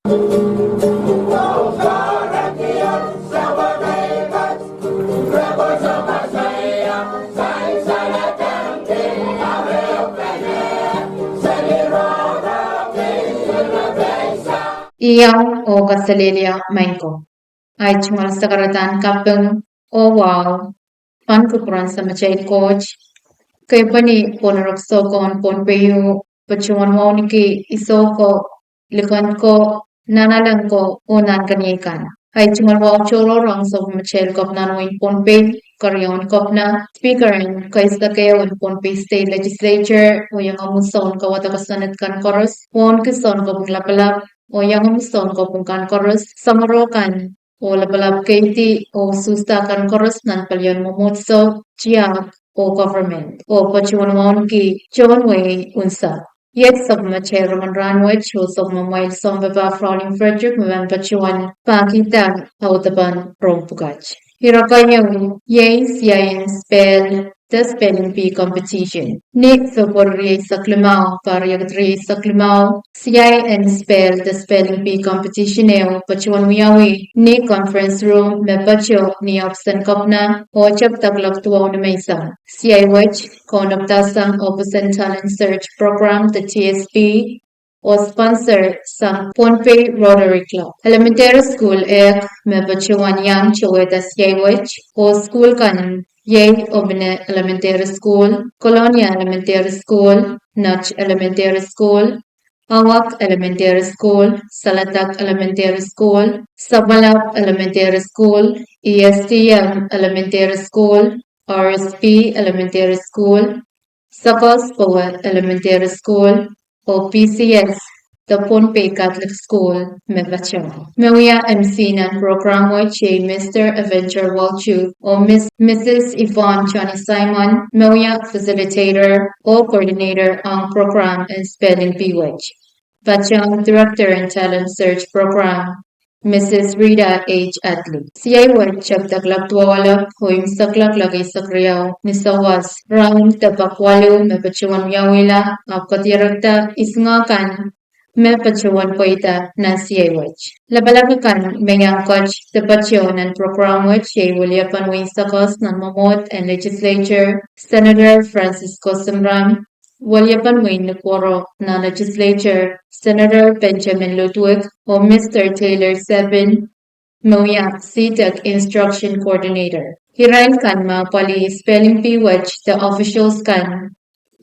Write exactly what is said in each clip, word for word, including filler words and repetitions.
Iang oh kaselehlie maing ko. Ahi tungoal sakaradahn kaping oh wahu pahn kupwuren Samatail Koht, kepwehn pwurodo soukohn Pohnpei, patohwan wauneki isoh ko, likend ko, nahnalek ko oh nahnken ieikan. Ahi tungoal wahu tohrohr ong sapwellimatail Kepina en wehin Pohnpei, keriaun Kepina, Speaker en keisek ehu en Pohnpei State Legislature, oh iangahki sounkawada kosonned kan koaros, wauneki Sounkopwung Lapalap, oh iangahki sounkopwung kan koaros, samworo kan, oh lapalap keidi oh usuhs kan koaros nan palien mwomwohdiso, tiahk, oh government, oh patohwan wauneki tohn wehi unsek. Iet sapwellimatail Roman rahnwet oh sapwellimamwail sounpapah Fraulein Frederick me pahn patohwan pahkihda audepen rong pwukat. Ire keieu iei siain spel de spelling bee competition. Ni February rieisek limau, pahr riekid rieisek limau, siain spel de spelling bee competition ehu patohwan wiawi ni conference room me patoh ni ohpis en Kepina, oh tepda kuloak duwau nimenseng. Siai wet kaunopdahsang ohpis en Talent Search Program de T S P, oh sponsor sang Pohnpei Rotary Club. Elementary school ehk me patohwan iang towehda siai wet, oh school kan iei Omine Elementary School, Kolonia Elementary School, Notch Elementary School, Awak Elementary School, Saladak Elementary School, Sapwalap Elementary School, E S T M Elementary School, R S P Elementary School, Sakos Powe Elementary School, oh P C S, the Pohnpei Catholic School, me patohwan. Me wia M C nan program wet iei Mister Avenger Walchuk, oh Miss, Missus Yvonne Johnny Simon, me wia facilitator oh coordinator ong program en spelling bee wet. Patohwan Director en Talent Search Program, Missus Rita H Atli. Siai wet tepda kuloak duwau elep oh imwiseklahng kuloak eisek riau ni sawas, round de pak waluh me patohwan wiawihla, ahpw kadirekda isnga kan me patohwan pweida nan siai wet. Lapalap kan me iang ket de patoh nan program wet iei weliepen wein Sakos nan mwomwohd en Legislature, Senator Francisco Simram, weliepen wein Nukuoro nan Legislature, Senator Benjamin Ludwig, oh Mister Taylor Sebin, me wia C tech Instruction Coordinator. Irail kan me apwalih spelling bee wet de officials kan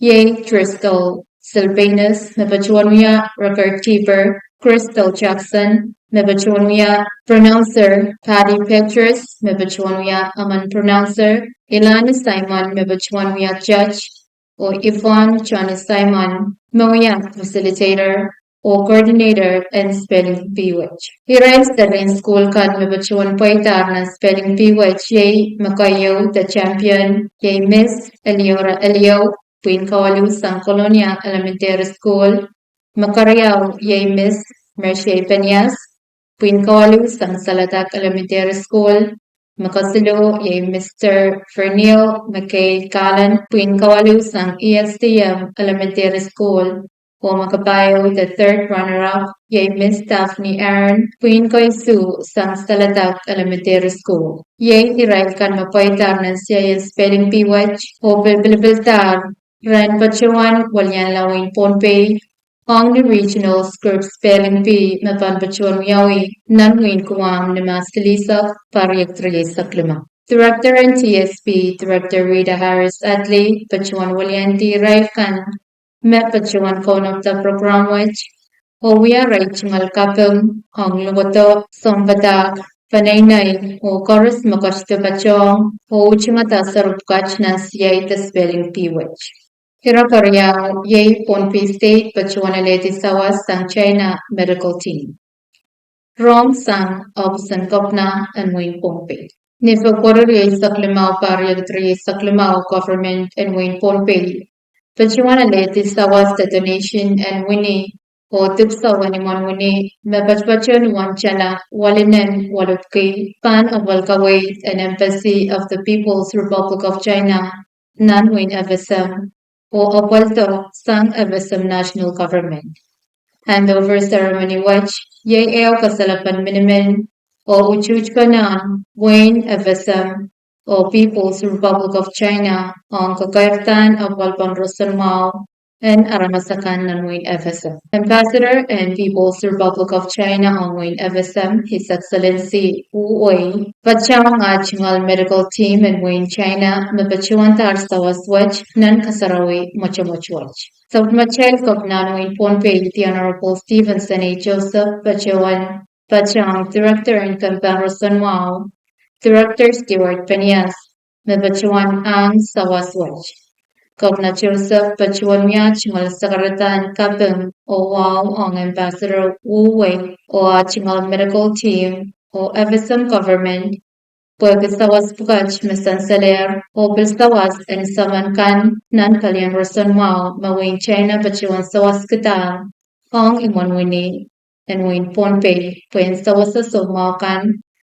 iei Driscoll Sylvanus, me patohwan wia record keeper, Crystal Jackson, me patohwan wia pronouncer, Patty Petrus, me patohwan wia emen pronouncer, Ilani Simon, me patohwan wia judge, oh Yvonne Johnny Simon, me wia facilitator oh coordinator en spelling bee wet. Irail seri en school kan me patohwan pweidahr nan spelling bee wet iei me keieu de champion iei Miss Eliora Eliou, pwihn kawalu sang Kolonia Elementary School, me keriau iei Miss Mershei Penias, pwihn kawalu sang Saladak Elementary School, me kesiluh iei Mister Fernio McKay Garland, pwihn kawalu sang E S D M Elementary School, oh me kapahieu de third runner-up iei Miss Daphne Aaron, pwihn koisu sang Saladak Elementary School. Iei irail kan me pweidahr nan siaien spelling bee wet oh pil pilipildahr ren patohwan welianla wehin Pohnpei ong ni Regional Scripps Spelling Bee me pahn patohwan wiawi nan wehin Guam ni Mahs silihsek, pahr riekid rieisek limau. Director en T S P, Director Rita Harris Atli, patohwan weliandi irail kan me patohwan kaunopda program wet oh wia irail tungoal kaping ong lokaia, sounpadahk, peneinei, oh koaros me ketido patohwan oh tungada seri pwukat nan siai de spelling bee wet. Ire keriau iei Pohnpei State patohwan alehdi sawas sang China medical team. Rong sang ohpis en Kepina en wehin Pohnpei. Ni February rieisek limau, pahr riekid rieisek limau, government en wehin Pohnpei patohwan alehdi sawas de donation en wini oh dipwisou en imwen wini me patopatohn uwen tala welinen welipwiki pahn apwal kaweid en Embassy of the People's Republic of China nan wehin F S M oh apwaldo sang F S M National Government. Handover ceremony wet iei ehu kasalepen minimin oh utuht pahn wein F S M oh People's Republic of China ong kakairada apwalipen roson mwahu en aramas akan nan wein F S M. Ambassador en People's Republic of China ong wein F S M, His Excellency Wu Wei, patohwan ah tungoal medical team en wein China me patohwan dahr sawas wet nan kasarawi mwotomwot wet. Sapwellimatail Kepina en wein Pohnpei, the Honorable Stevenson A. Joseph, patohwan patohwan Director en Kempen Roson Mwahu, Director Stewart Phineas, me patohwan ahng sawas wet. Kepina Joseph patohwan wia tungoal sakaradahn kaping oh wahu ong Ambassador Wu Wei oh ah tungoal medical team oh F S M government pwehki sawas pwukat me sansalehr oh pil sawas en saman kan nan palien roson mwahu me wein China patohwan sawaskihda ong imwen wini en wein Pohnpei pwehn sawasa soumwahu kan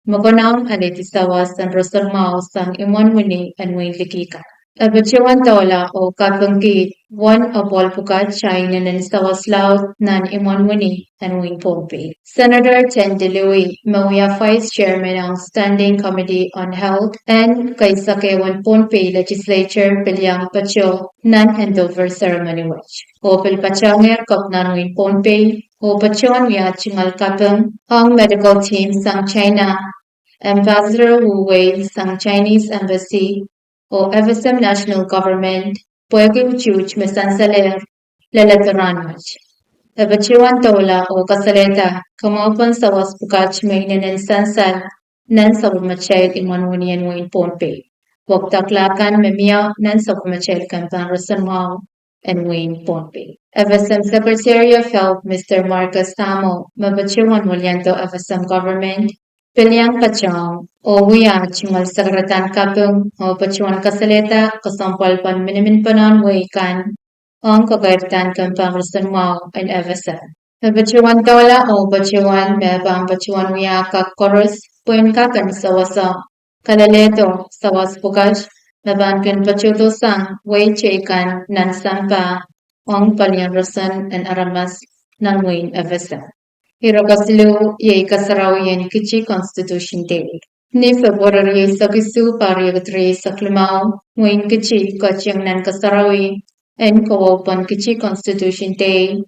me konehng alehdi sawas en roson mwahu sang imwen wini en wein liki kan. E patohwan doula oh kapingki uwen apwalih pwukat inenen sawas laud nan imwen wini en wein Pohnpei. Senator Tendai Lui me wia Vice Chairman ong Standing Committee on Health en kaisakehwen Pohnpei Legislature pil iang patoh nan handover ceremony wet. Oh pil patohwangehr Kepina en wein Pohnpei oh patohwan wia tungoal kaping ong medical team sang China, Ambassador Wu Wei sang Chinese Embassy oh F S M National Government pwehki utuht me sansalehr lel rahn wet. E patohwan doula oh kasalehda kamwahupen sawas pwukat me inenen sansal nan sapwellimatail imwen wini en wein Pohnpei, wekdakla kan me mie nan sapwellimatail Kempen Roson Mwahu en wein Pohnpei. F S M Secretary of Health Mister Marcus Samo me patohwan weliandi F S M government pil iang patohwan oh wia tungoal sakaradahn kaping oh patohwan kasalehda kesempwalpen miniminpenen wehi kan ong kakairdahn Kempen Roson Mwahu en F S M. E patohwan doula oh patohwan me pahn patohwan wia kak koaros pwehn kak en sawasa kalelehdo sawas pwukat me pahn kin patohdo sang wehi teikan nan sampah ong palien roson en aramas nan wein F S M. Ire kesiluh iei kasarawien Kitti Constitution Day. Ni February rieisek isuh, pahr riekid rieisek limau, wein Kitti ketieng nan kasarawi en kawaupen Kitti Constitution Day,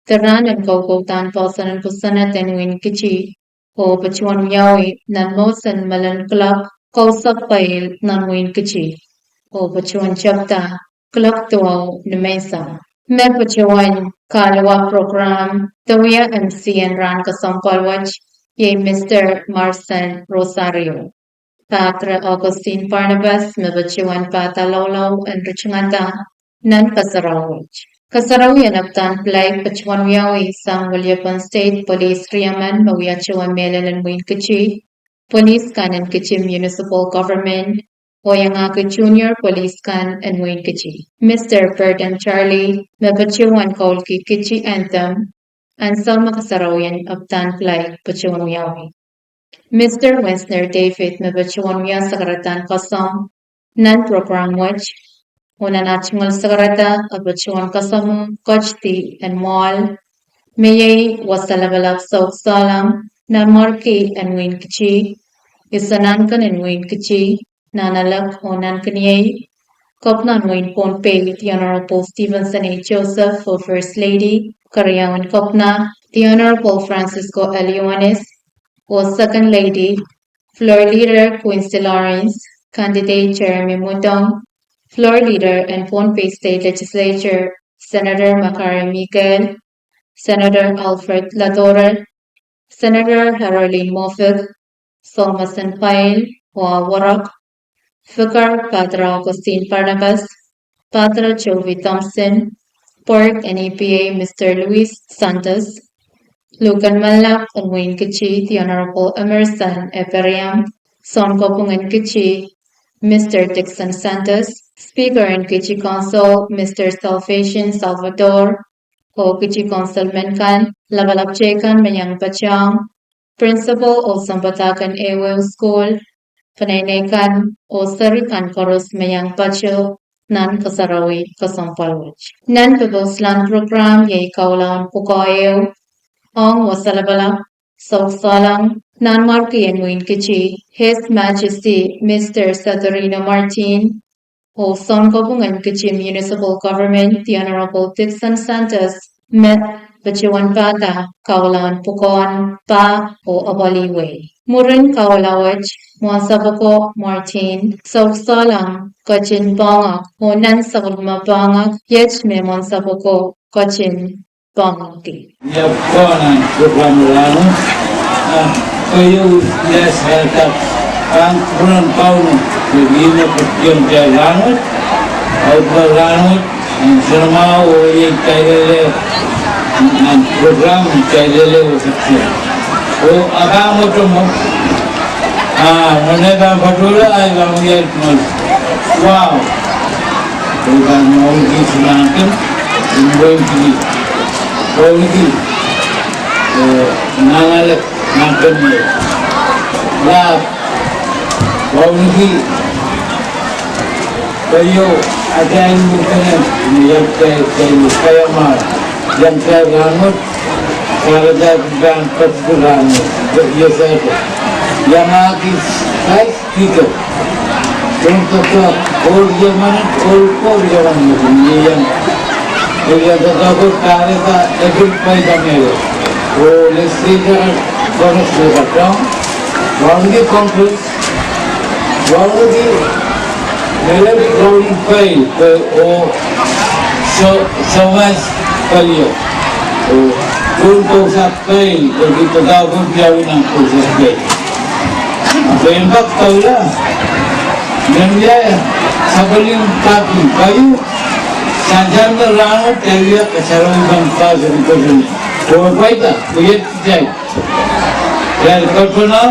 de rahn en kaukaudahn poahsoan en kosonned en wein Kitti, oh patohwan wiawi nan mwohsen melen kilok kausapw pail nan wein Kitti, oh patohwan tepda kilok duwau ni menseng. Me patohwan kahluwa program de wia M C en rahn kesempwal wet iei Mister Marson Rosario. Padre Augustine Barnabas me patohwan padaloulou en ritingada nan kasarawi wet. Kasarawien apwdahn pilai patohwan wiawi sang weliepen State Police riemen me wia towe mehlel en wein Kitti, police kan en Kitti Municipal Government, oh iangahki junior police kan en wein Kitti. Mister Burton Charlie me patohwan koulki Kitti anthem, ansou me kasarawien apwdahn pilai patohwan wiawi. Mister Winsner David me patohwan wia sakaradahn kasong nan program wet, oh nan ah tungoal sakarada e patohwan kasamwo ketidi en mwoahl, me iei wasa lapalap South Salem, nanmwarki en wein Kitti, Iso Nahnken en wein Kitti, Nanalek oh Nahnken iei, Kepina en wein Pohnpei, the Honorable Stevenson A. Joseph, oh First Lady, Keriaun Kepina, the Honorable Francisco L. Ioanis, oh Second Lady, Floor Leader Quincy Lawrence, Candidate Jeremy Mudong, Floor Leader en Pohnpei State Legislature, Senator Makare Mikael, Senator Alfred Latore, Senator Harolin Moffitt, Soumasen Pail, oh ah warok, Vicar Padre Augustine Barnabas, Padre Jovi Thompson, Board en E P A Mister Luis Santos, Luken Malap en wein Kitti, the Honorable Emerson Ephraim, Sounkopwung en Kitti, Mister Dixon Santos, Speaker en Kitti Council, Mister Salvation Salvador, oh Kitti Councilmen kan, lapalap teikan me iang patohwan, principal oh sounpadahk en ehuehu sukuhl, peneinei kan, oh seri kan koaros me iang patoh nan kasarawi kesempwal wet. Nan popouslan program iei kaulawen pwukoa ehu, ong Wasalapalap Sousalong, Nanmwarki en Wein Kitti, His Majesty Mister Saturnino Martin, oh Sounkopwung en Kitti Municipal Government, the Honorable Dickson Santos, me patohwan pahda kaula en pwukoahn pah oh apwalih wehi. Mwurin kaula wet, Mwahnsapwko Martin Sousalong ketin poahngoak, oh nan sapwellime poahngoak iet me Mwahnsapwko ketin poahngoakih. Ia pahn nan program rahnwet, ah, keieu, ia saradak, pahn kupwuren Kauno, me wia me kupwuren kitail rahnwet, ahi kupwuren rahnwet, nan soanamwahu oh iei kitail lel, nan program kitail lel oh section. Oh, a pahn mwotomwot, ah, mwohn ei pahn patohla, ahi pahn wia, wow. Ei pahn wauneki Sinaken, en Wein Kitti. Wauneki, eh, Nangalek, Sinaken me. Lap, wauneki, keieu, atail mukene, ni iang kitail, kitail kaiamwahu, iang kitail rahnwet, kahrehda pahn patohla rahnwet, iei saradak. Iangahki Vice Speaker, John Toktok, oh iei manet, oh, oh iei manet, iei iang, oh iei doadoahk wet kahrehda epil pweida mehlel. Oh legislator koaros me patohng, wauneki Congress, wauneki mehlel, wauneki pweida, pwe, oh, so, so mas palio. Oh, pwun kousoan pweida, pwe ki doadoahk wet wiawi nan kousoan pweida. Pwe en pak kaula, men wia sapwellimen pahn keieu, sansal me rahnwet, kitail wia kasarawi pahn pahsen kosonned. Oh pweida, pwe iet kitail. Kitail kepina,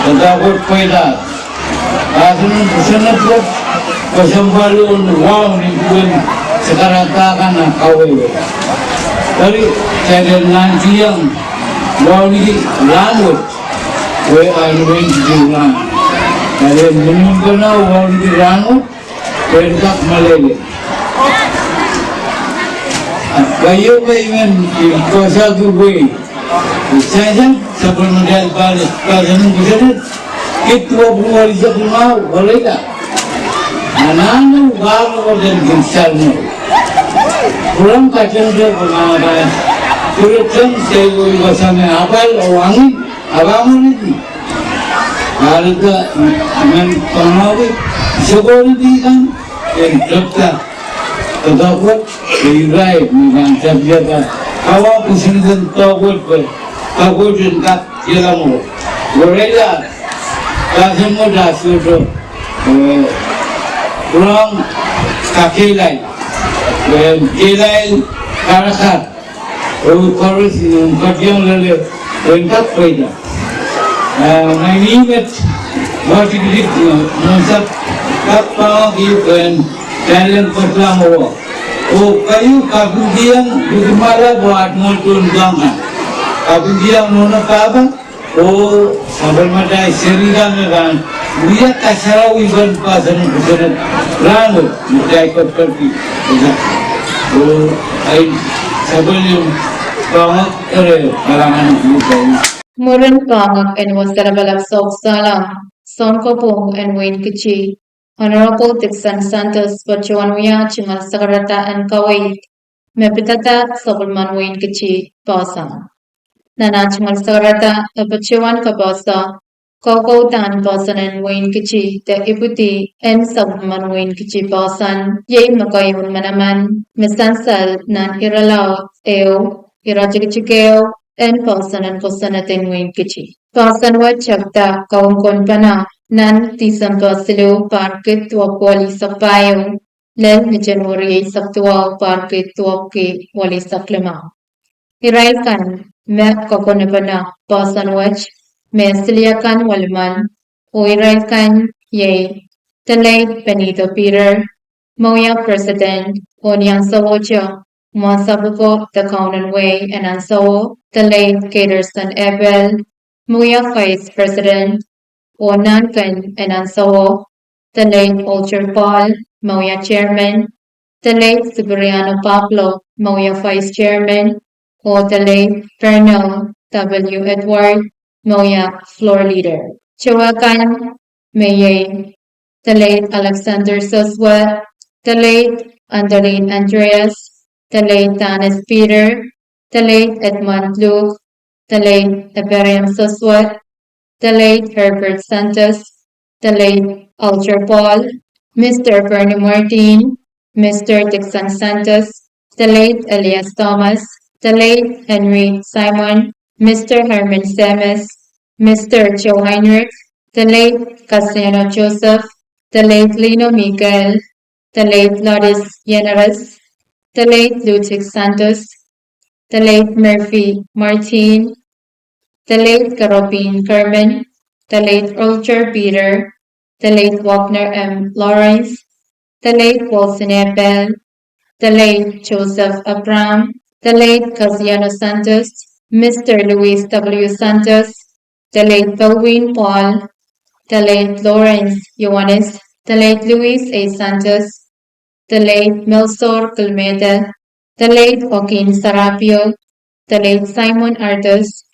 doadoahk wet pweida. Pahsen kosonned wet, kesempwal en waun nin duwen sakaradahn kan kawehwe. Eri, kitail en nantihong wauneki rahnwet, pwe en Wein Kitti rahn. Kitail en minimkena wauneki rahnwet, pwe en kak meleilei. Keieu me I men koasoiahki wei, sansal sapwellimatail pahn, pahsen kosonned, kiht duwepwukat eisek limau, oreila. Anahne wahro wet en kin salmo. Pwurehng katehnte pwe manaman, pwurehng seiwei wasa me apwal oh angin, a pahn mwein ih. Kahrehda men pahn wia, sokohn di kan, en tepda doadoahk wet, e irail me pahn tapiada. Kawa kosonned en doadoahk wet pwe, doadoahk wet en kak iang mwo. Oreila, pahsen wet a sohte, eh, pwurehng kakehlail, eh, kehlail karakar. Oh koaros, mm, ketiong loale, en kak pweida. Ah, ma I met, ma tikitik, mm, menseng, kak pahn kihong, talent pahn mwo. Oh keieu kapingkihong, bidimala, pwe at mwo tun kanga. Kapingkihong nohno pahpa, oh sapwellimatail serihkan me pahn wia kasarawi pahn pahsen kosonned rahnwet, me kitail kepikipiki. Oh, ei sapwellime poahngoak ire, kalahngan en Kauno. Mwurin poahngoak en Wasalapalap Sousalong, Sounkopwung en Wein Kitti, Honorable Dickson Santos patohwan wia tungoal sakarada en kaweid me pidada sapwellimen Wein Kitti poahsoan. Nan ah tungoal sakarada e patohwan kapahsa, koukoudahn poahsoan en Wein Kitti de ipwidi en sapwellimen Wein Kitti poahsoan, iei me keieun manaman me sansal nan irelaud ehu, iretikitik ehu, en poahsoan en kosonned en Wein Kitti. Poahsoan wet tepda kaunoadoadoahkpene nan Tisempe siluh, pahr kid duwepwukat eisek pahieu, lel ni January eisek duwau, pahr kid duwepwukat eisek limau. Irail kan me kokonopono poahsoan wet me silihakan welimen, oh irail kan iei, the late Benito Peter, me wia President oh ni ansouo te, Mwahnsapwko de Kaunen Wehi en ansouo, the late Caterson Abel, me wia Vice President oh Nanken en ansouo, the late Alter Paul, me wia Chairman, the late Cipriano Pablo, me wia Vice Chairman, oh the late Pernell W. Edward, me wia floor leader. Towe kan me iei the late Alexander Soswe, the late Anthony Andreas, the late Thomas Peter, the late Edmund Luke, the late Ephraim Soswe, the late Herbert Santos, the late Alger Paul, Mister Bernie Martin, Mister Dixon Santos, the late Elias Thomas, the late Henry Simon, Mister Herman Semes, Mister Joe Heinrich, the late Cassiano Joseph, the late Lino Miguel, the late Lourdes Yeneres, the late Ludwig Santos, the late Murphy Martin, the late Kerobin Kerman, the late Roger Peter, the late Wagner M. Lawrence, the late Wilson A. Bell, the late Joseph Abraham, the late Cassiano Santos, Mister Luis W. Santos, the late Belwin Paul, the late Lawrence Ioanis, the late Luis A. Santos, the late Melchor Kilmeda, the late Joaquin Sarapio, the late Simon Arthurs,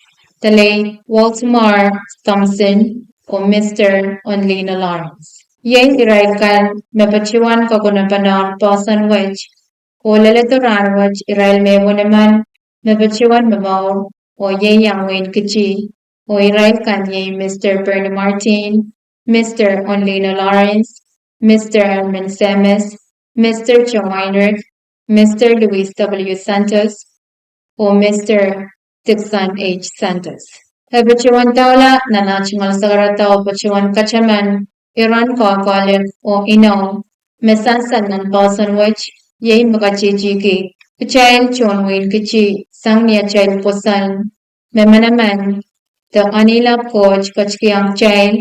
the late Waldemar Thompson, oh Mister Onlina Lawrence. Iei irail kan me patohwan kakonepene poahsoan wet, oh leledo rahn wet irail me wenihmw me patohwan momour, oh iei iang wehin Kiti, oh irail kan iei Mister Bernie Martin, Mister Onlina Lawrence, Mister Herman Semes, Mister Joe Heinrich, Mister Luis W. Santos, oh Mister Dixon H. Santos. E patohwan doula nan ah tungoal sakarada oh patohwan kataman iren koakoalek oh inou me sansal nan poahsoan wet, iei me katehtihki kitail tohn wehin Kiti sang ni atail pwoson me manaman de anilap Koht ketikihong kitail,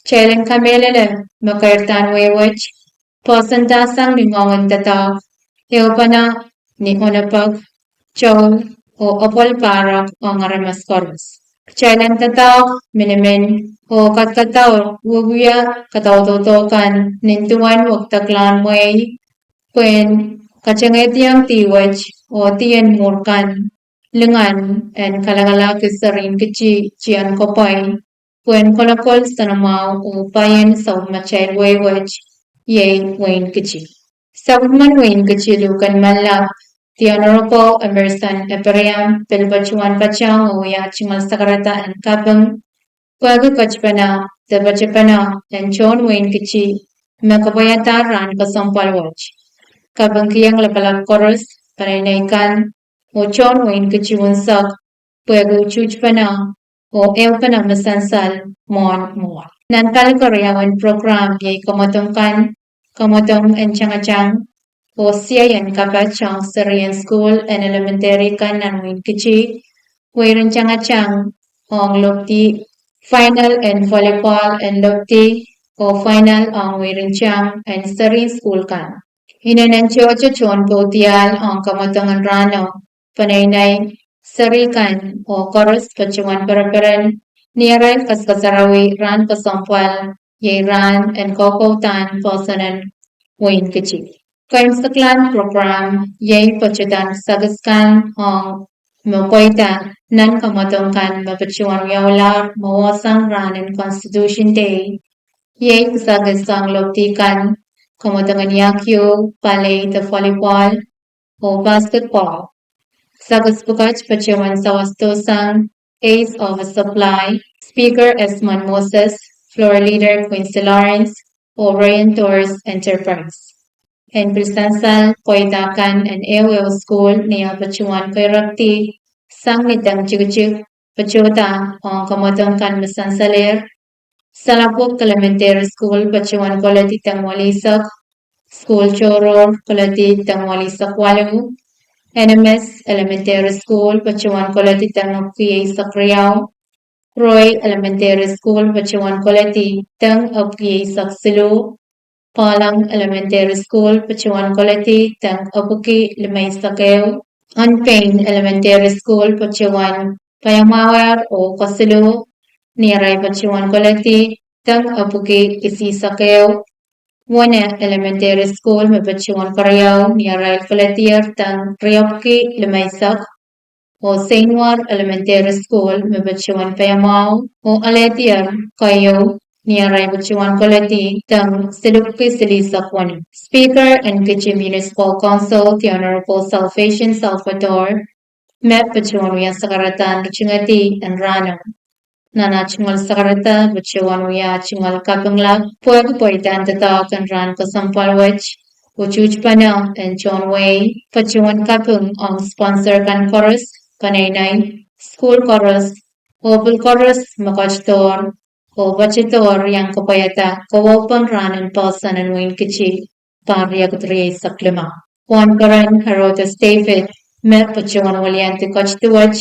kitail en kamehlele me keirdahn wehi wet poahsoanda sang ni ngoang en doadoahk, ehupene ni onopek, tohn, oh apwal pahrek ong aramas koaros. Kitail en doadoahk minimin oh kadkadaur wiewia kadaudoudo kan nin duwen wekidekla mwehi, pwehn katengehdiong dih wet oh dih en mwuhr kan lingan en kalakalahki serien Kiti tiahn kopwai, pwehn kolokol soanamwahu oh paien sapwellimatail wehi wet, iei wehin Kiti. Sapwellimen wehin Kiti luhken Manlap, the Honorable Emerson Ephraim, pil patohwan patehng oh wia tungoal sakarada en kaping, pwehki ketipene de patopene en tohn wehin Kiti me kapwaiadahr rahn kesempwal wet. Kapingkihong lapalap koaros, peneinei kan, oh tohn wehin Kiti unsek, pwehki tutpene oh ehupene me sansal mwohn mwowe. Nan pali keriau en prokram iei kamwadong kan, kamwadong en tangatang oh siei en kapat ong serien sukuhl en elementary kan nan wehin Kiti, weirin tangatang ong lokdi, final en volleyball en lokdi, oh final ong weirin tang en serien sukuhl kan. Inenen tohto tohn kaudiahl ong kamwadong en rahno, peneinei, seri kan, oh koaros patohwan pereperen ni arail kaskasarawi rahn kesempwal, iei rahn en kokoudahn poahsoan en wehin Kiti. Keimwseklahn prokram iei patohdan kisakis kan ong me pweida nan kamwadong kan me patohwan wiaulahr mwohsang rahn en Constitution Day, iei kisakis ong lokdi kan, kamwadong en iahkiu, ballet de volleyball, oh basketball. Kisakis pwukat patohwan sawasto sang Ace Office Supply, Speaker Esmond Moses, Floor Leader Quincy Lawrence, oh Rayon Tourist Enterprise. En pil sansal pweida kan en ehuehu sukuhl ni ah patohwan keirekdi sang ni deng tikitik patohda ong kamwadong kan me sansalehr: Salapwuk Elementary School patohwan koledi deng welihsek, Sukuhl Tohrohr koledi deng welihsek waluh, N M S Elementary School patohwan koledi deng epwiki eisek riau, Roy Elementary School patohwan koledi deng epwiki eisek siluh, Palang Elementary School patohwan koledi deng epwiki limeisek ehu, Onpein Elementary School patohwan paiamwahuwehr oh kesiluh, ni arail patohwan koledi deng epwiki isihsek ehu, Wone Elementary School me patohwan keriau, ni arail koledier deng riepwiki limeisek, oh Seinwar Elementary School me patohwan paiamwahu oh alehdier keieu ni arail patohwan koledi deng siluhki silihsek weneu. Speaker en Kitti Municipal Council, the Honorable Salvation Salvador, me patohwan wia sakaradahn ritingedi en rahno. Nan ah tungoal sakarada patohwan wia tungoal kaping lap pwehki pweidahn doadoahk en rahn kesempwal wet. Utuhtpene en tohn wehi patohwan kaping ong sponsor kan koaros, peneinei, sukuhl koaros, oh pil koaros me ketidohr oh patohwan iang kapwaiada kawaupen rahn en poahsoan en wehin Kitti pahr riekid rieisek lima. Wahnpoaron Herodes David me patohwan weliandi ketidi wet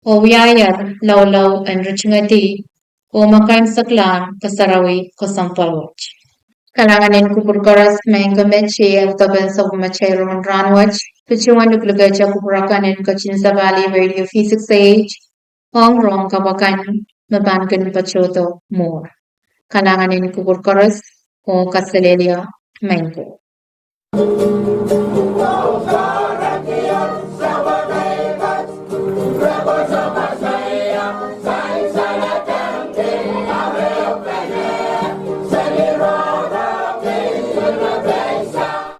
oh wiahier loulou en ritingedi oh me keimwseklahr kasarawi kesempwal wet. Kalahngan en kupwur koaros, maing ko, met iei doadoahk en sapwellimatail rahn wet. Patohwan likilikihte kupwur akan en ketin sapahl Radio V six eight ong rohng kapw akan me pahn kin patohdo mwuhr. Kalahngan en kupwur koaros oh kaselehlie, maing ko.